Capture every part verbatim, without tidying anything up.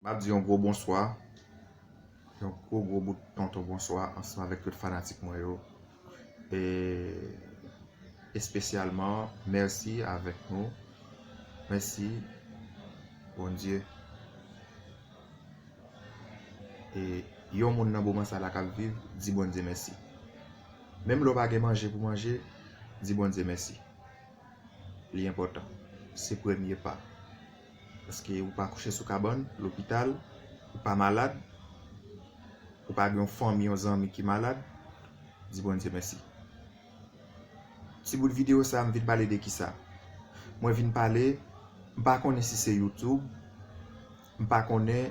Ap di yon gwo bonswa, yon gwo gwo bout tonton bonswa ansanm avèk tout fanatik mwen yo. E espesyalman, mèsi avèk nou. Mèsi, Bondye. E yon moun nan moman sa la k ap viv, di Bondye mèsi. Menm lè w pa gen manje pou manje, di Bondye mèsi. Li enpòtan. Se premye pa. Paske ou pa kouche sou kabann, lopital, ou pa malad, ou pa gen yon fanmi, yon zanmi ki malad, di Bondye mèsi. Ti bout videyo sa, m vin pale de kisa? Mwen vin pale, m pa konnen si se YouTube, m pa konnen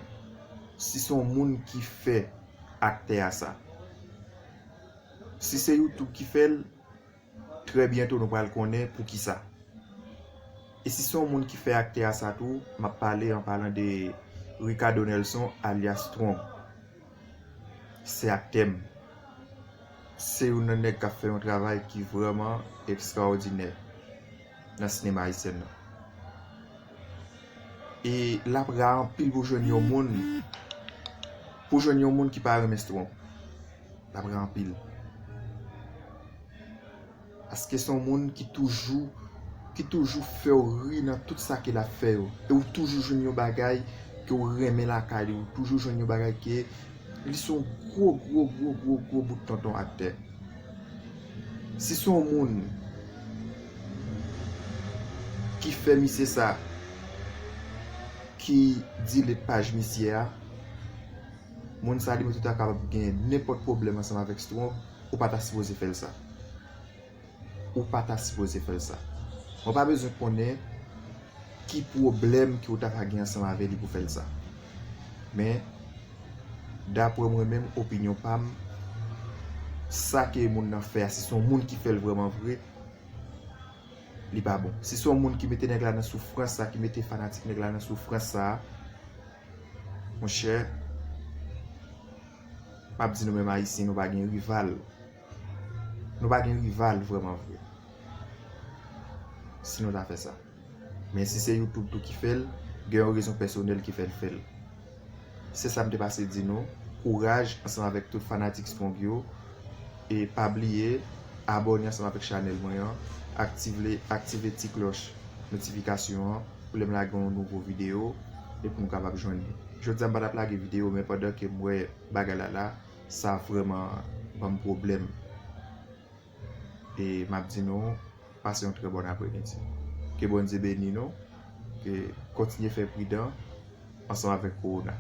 si se yon moun ki fè aktè a sa. Si se YouTube ki fè l, trè byento nou pral konnen poukisa. E si se yon moun ki fè aktè a sa tou, m ap pale an palan de Ricardo Nelson alyas Strong. Se aktè m. Se youn nan nèg k ap fè yon travay ki vrèman ekstraòdinè nan sinema ayisyen nan. E l ap ra anpil pou jwenn yon moun, pou jwenn yon moun ki pa renmen Strong. L ap ra anpil. Paske se yon moun ki toujou, ki toujou fè w ri nan tout sa ke l ap fè yo. E ou toujou jwenn yon bagay ke w renmen lakay li, ou toujou jwenn yon bagay ke li se yon gwo, gwo, gwo, gwo, gwo bout tonton aktè. Si se yon moun ki fè misye sa, ki delete paj misye a, moun sa li menm tou ta kapab gen nenpòt pwoblèm ansanm avèk Strong, ou pa ta sipoze fè l sa. Ou pa ta sipoze fè l sa. Mwen pa bezwen konnen ki pwoblèm ke w ta ka gen ansanm avè li pou fè l sa. Men, daprè mwen menm, opinyon pa m, sa ke moun nan fè a, si se yon moun ki fè l vrèman vre, li pa bon. Si se yon moun ki mete nèg la nan soufrans sa, ki mete fanatik nèg la nan soufrans sa, monchè, m ap di nou menm Ayisyen, nou pa gen rival. Nou pa gen rival vrèman vre. Si nou ta fè sa. Men si se YouTube tou ki fè l, gen yon rezon pèsonèl ki fè l fè l. Se sa m te pase di nou. Kouraj ansanm avèk tout fanatik Strong yo. E pa bliye abòne ansanm avèk chanèl mwen an. Aktive, aktive ti klòch notifikasyon an pou lè m lage yon nouvo videyo e pou nou kapab jwenn li. Jodi a m pa t ap lage videyo, men pandan ke m wè bagay la la, sa vrèman ban m pwoblèm. E m ap di nou, pase yon trè bòn apremidi. Ke Bondye beni nou, ke kontinye fè pridan ansanm avèk kowona.